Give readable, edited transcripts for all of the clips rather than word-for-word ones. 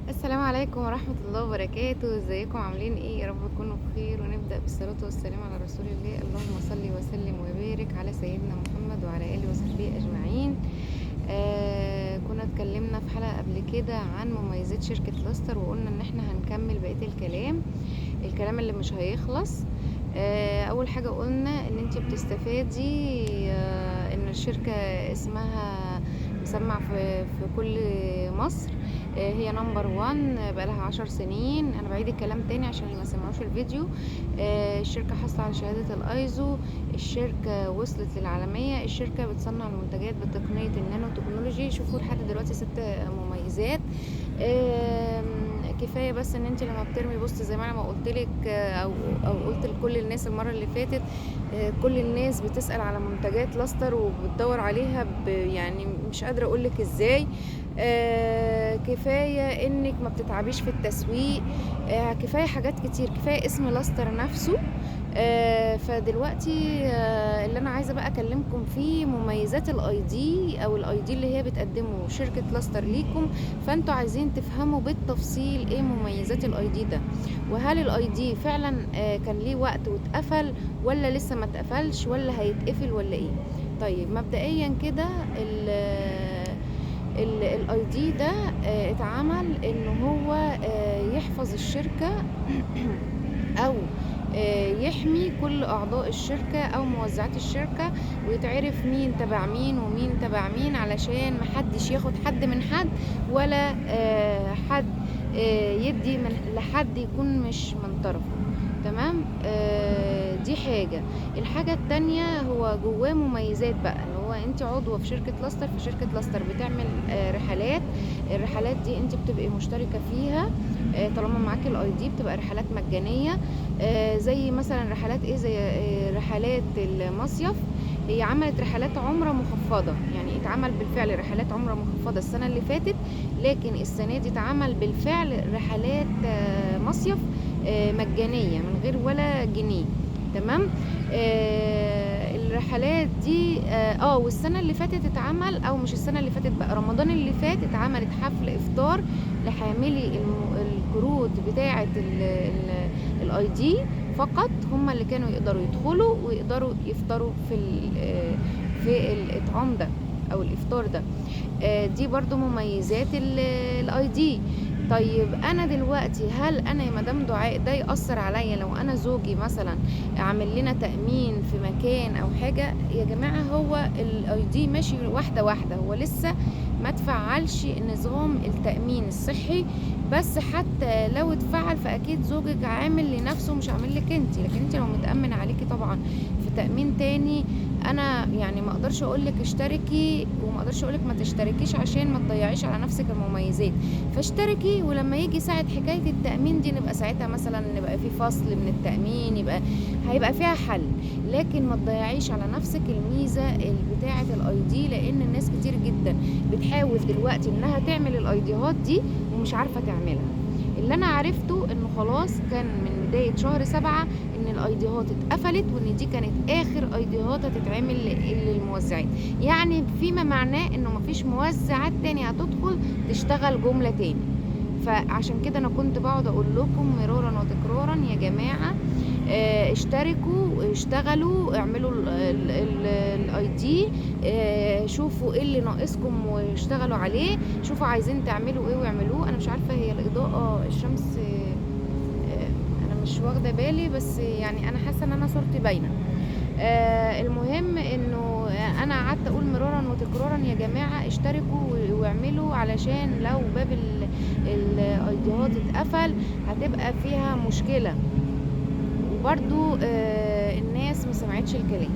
السلام عليكم ورحمة الله وبركاته. ازيكم عاملين ايه؟ يا رب تكونوا بخير. ونبدأ بالصلاة والسلام على رسول الله. اللهم صل وسلم وبارك على سيدنا محمد وعلى آله وصحبه أجمعين. كنا اتكلمنا في حلقة قبل كده عن مميزات شركة لاستر، وقلنا ان احنا هنكمل بقية الكلام اللي مش هيخلص. اول حاجة قلنا ان انت بتستفادي، ان الشركة اسمها مسمع في كل مصر، هي number 1 بقالها 10 سنين. انا بعيد الكلام تاني عشان اللي ما سمعوش الفيديو. الشركة حاصلة على شهادة الايزو، الشركة وصلت للعالمية، الشركة بتصنع المنتجات بتقنية النانو تكنولوجي. شوفوا لحد دلوقتي 6 مميزات. كفاية بس ان انت لما بترمي post زي ما انا ما قلتلك، او قلت لكل الناس المرة اللي فاتت، كل الناس بتسأل على منتجات لاستر وبتدور عليها، يعني مش قادرة اقولك ازاي. كفاية انك ما بتتعبيش في التسويق، كفاية حاجات كتير، كفاية اسم لاستر نفسه. فدلوقتي اللي انا عايزة بقى اكلمكم فيه مميزات ال ID او ال ID اللي هي بتقدمه شركة لاستر ليكم. فانتوا عايزين تفهموا بالتفصيل ايه مميزات ال ID ده، وهل ال ID فعلا كان ليه وقت واتقفل ولا لسه ما اتقفلش ولا هيتقفل ولا ايه. طيب مبدئيا كده ال ID ده اتعمل ان هو يحفظ الشركة او يحمي كل اعضاء الشركة او موزعات الشركة، ويتعرف مين تبع مين ومين تبع مين، علشان محدش ياخد حد من حد، ولا حد يدي من لحد يكون مش من طرفه. تمام. دي حاجة. الحاجة التانية هو جواه مميزات بقى، اللي هو انت عضوة في شركة لاستر، في شركة لاستر بتعمل رحلات. الرحلات دي انت بتبقي مشتركة فيها، طالما معاكي ال ID بتبقى رحلات مجانية، زي مثلا رحلات ايه، زي رحلات المصيف. هي عملت رحلات عمرة مخفضة، يعني اتعمل بالفعل رحلات عمرة مخفضة السنة اللي فاتت، لكن السنة دي اتعمل بالفعل رحلات مصيف مجانية من غير ولا جنيه. تمام. الرحلات دي والسنة اللي فاتت اتعمل، او مش السنة اللي فاتت بقى، رمضان اللي فات اتعملت حفل افطار لحاملي الكروت بتاعة ال ID فقط، هم اللي كانوا يقدروا يدخلوا ويقدروا يفطروا في الاطعام ده او الافطار ده. دي برضو مميزات ال ID. طيب انا دلوقتي هل انا يا مدام دعاء ده يأثر عليا لو انا زوجي مثلا عامل لنا تأمين في مكان او حاجة؟ يا جماعة هو ال ID ماشي واحدة واحدة، هو لسه ما تفعلش نظام التأمين الصحي، بس حتى لو اتفعل فاكيد زوجك عامل لنفسه مش عامل لك انت. لكن انت لو متأمن عليكي طبعا في تأمين تاني، انا يعني ما اقدرش اقول لك اشتركي وما اقدرش اقول لك ما تشتركيش عشان ما تضيعيش على نفسك المميزات. فاشتركي، ولما يجي ساعة حكاية التأمين دي نبقى ساعتها مثلا نبقى في فصل من التأمين، يبقى هيبقى فيها حل، لكن ما تضيعيش على نفسك الميزة بتاعة ال ID، لان الناس كتير جدا بتحاول دلوقتي انها تعمل ال ID هات دي ومش عارفة تعملها. اللي انا عرفته انه خلاص كان من بداية شهر 7 ان ال ID هات اتقفلت، وان دي كانت اخر ID هات هتتعمل للموزعين، يعني فيما معناه انه مفيش موزعات تاني هتدخل تشتغل جملة تاني. فعشان كده انا كنت بقعد اقول لكم مرارا وتكرارا يا جماعة، اشتركوا، اشتغلوا، اعملوا ال ID، شوفوا ايه اللي ناقصكم واشتغلوا عليه، شوفوا عايزين تعملوا ايه واعملوه. انا مش عارفة هي الاضاءة الشمس، انا مش واخدة بالي، بس يعني انا حاسة ان انا صورتي باينة. المهم انه انا قعدت اقول مرارا وتكرارا يا جماعة اشتركوا واعملوا، علشان لو باب ال ID هات اتقفل هتبقى فيها مشكلة. وبرضو الناس ما سمعتش الكلام.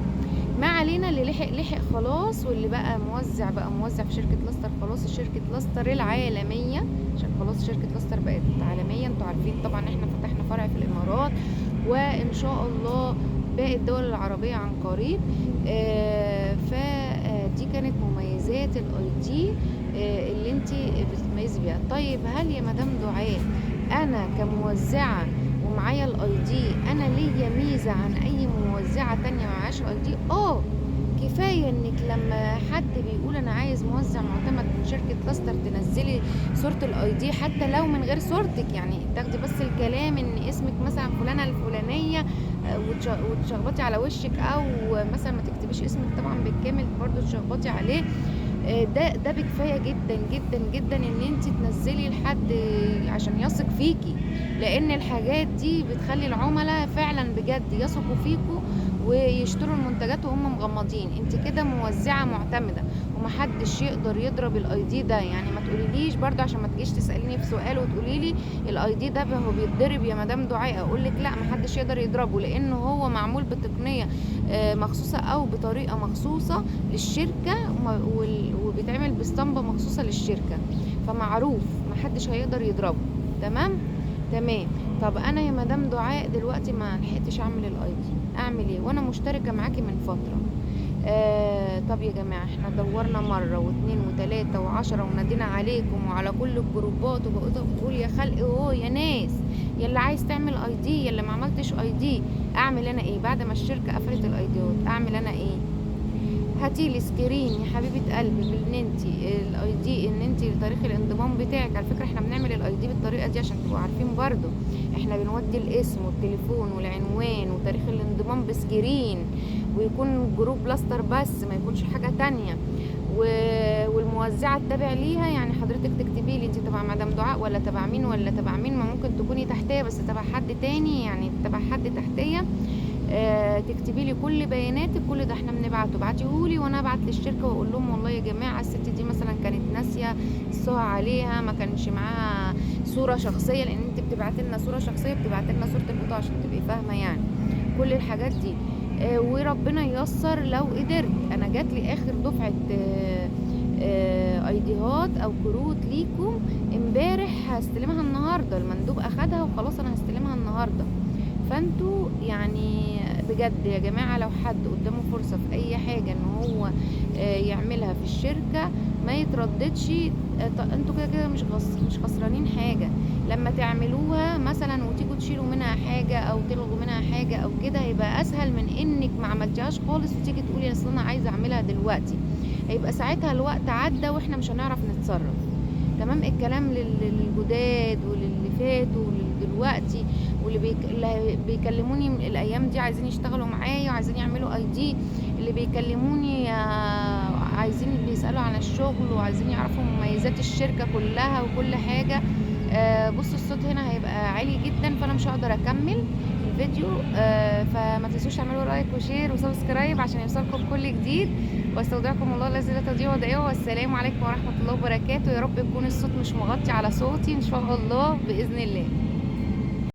ما علينا، اللي لحق لحق خلاص، واللي بقى موزع بقى موزع في شركة لاستر خلاص، شركة لاستر العالمية، عشان خلاص شركة لاستر بقت عالمية. انتوا عارفين طبعا احنا فتحنا فرع في الامارات، وان شاء الله باقي الدول العربية عن قريب. فدي كانت مميزات ال ID اللي انت بتتميزي بيها. طيب هل يا مدام دعاء انا كموزعة ومعايا ال ID انا ليا ميزة عن اي موزعة تانية معهاش ال ID؟ كفاية انك لما حد بيقول انا عايز موزع معتمد من شركة لاستر تنزلي صوره ال ID حتى لو من غير صورتك، يعني تاخدي بس الكلام ان اسمك مثلا فلانه الفلانية، وتشخبطي على وشك، او مثلا ما تكتبيش اسمك طبعا بالكامل برضو تشخبطي عليه. ده بكفايه جدا جدا جدا ان انت تنزلي لحد عشان يثق فيكي، لان الحاجات دي بتخلي العملاء فعلا بجد يثقوا فيكوا ويشتروا المنتجات وهم مغمضين. انت كده موزعة معتمدة ومحدش يقدر يضرب ال ID ده. يعني ما تقوليليش برضو عشان ما تجيش تساليني في سؤال وتقوليلي ال ID ده هو بيتضرب يا مدام دعاء، اقول لك لا، محدش يقدر يضربه، لانه هو معمول بتقنية مخصوصة او بطريقة مخصوصة للشركة، وبيتعمل باسطمبه مخصوصة للشركة، فمعروف محدش هيقدر يضربه. تمام تمام. طب انا يا مدام دعاء دلوقتي ما لحقتش اعمل ال ID، اعمل ايه وانا مشتركة معاكي من فترة؟ طب يا جماعة احنا دورنا مرة واتنين وتلاتة وعشرة ونادينا عليكم وعلى كل الجروبات، وبقيتوا بتقول يا خلق اهو يا ناس، يا اللي عايز تعمل ID، يا اللي ما عملتش ID، اعمل انا ايه بعد ما الشركة قفلت ال ID ات؟ اعمل انا ايه؟ هاتيلي screen يا حبيبه قلبي بان انت ال ID، ان انت تاريخ الانضمام بتاعك. على فكرة احنا بنعمل ال ID بالطريقة دي عشان تبقوا عارفين برضو، احنا بنودي الاسم والتليفون والعنوان وتاريخ الانضمام ب screen، ويكون group لاستر بس ما يكونش حاجة تانية، والموزعه التابع ليها. يعني حضرتك تكتبي لي انت تبع مدام دعاء ولا تبع مين ولا تبع مين، ما ممكن تكوني تحتيه بس تبع حد تاني، يعني تبع حد تحتيه. تكتبي لي كل بياناتك، كل ده احنا بنبعته، ابعتيهولي وانا ابعت للشركة واقول لهم والله يا جماعة الست دي مثلا كانت ناسيه الصور عليها، ما كانش معاها صوره شخصية، لان انت بتبعتي لنا صوره شخصية، بتبعتي لنا صوره البطاقة عشان تبقي فاهمه يعني كل الحاجات دي. وربنا ييسر لو قدرت. انا جات لي اخر دفعه ايديهات او كروت ليكم امبارح، هستلمها النهارده، المندوب اخدها وخلاص انا هستلمها النهارده. فانتوا يعني بجد يا جماعة لو حد قدامه فرصة في اي حاجة ان هو يعملها في الشركة ما يترددش. انتوا كده كده مش خسرانين حاجة لما تعملوها مثلا وتيجوا تشيلوا منها حاجة او تلغوا منها حاجة او كده، هيبقى اسهل من انك ما عملتيهاش خالص وتيجي تقولي اصل انا عايزه اعملها دلوقتي، هيبقى ساعتها الوقت عدى واحنا مش هنعرف نتصرف. تمام. الكلام للجداد وللي فاتوا وللدلوقتي واللي بيكلموني الايام دي عايزين يشتغلوا معايا وعايزين يعملوا اي دي، اللي بيكلموني عايزين بيسالوا عن الشغل وعايزين يعرفوا مميزات الشركة كلها وكل حاجة. بصوا الصوت هنا هيبقى عالي جدا فانا مش هقدر اكمل الفيديو، فما تنسوش تعملوا like و share و subscribe عشان يوصلكم كل جديد. واستودعكم الله الذي لا تضيع ودائعه، والسلام عليكم ورحمة الله وبركاته. يا رب يكون الصوت مش مغطي على صوتي ان شاء الله باذن الله.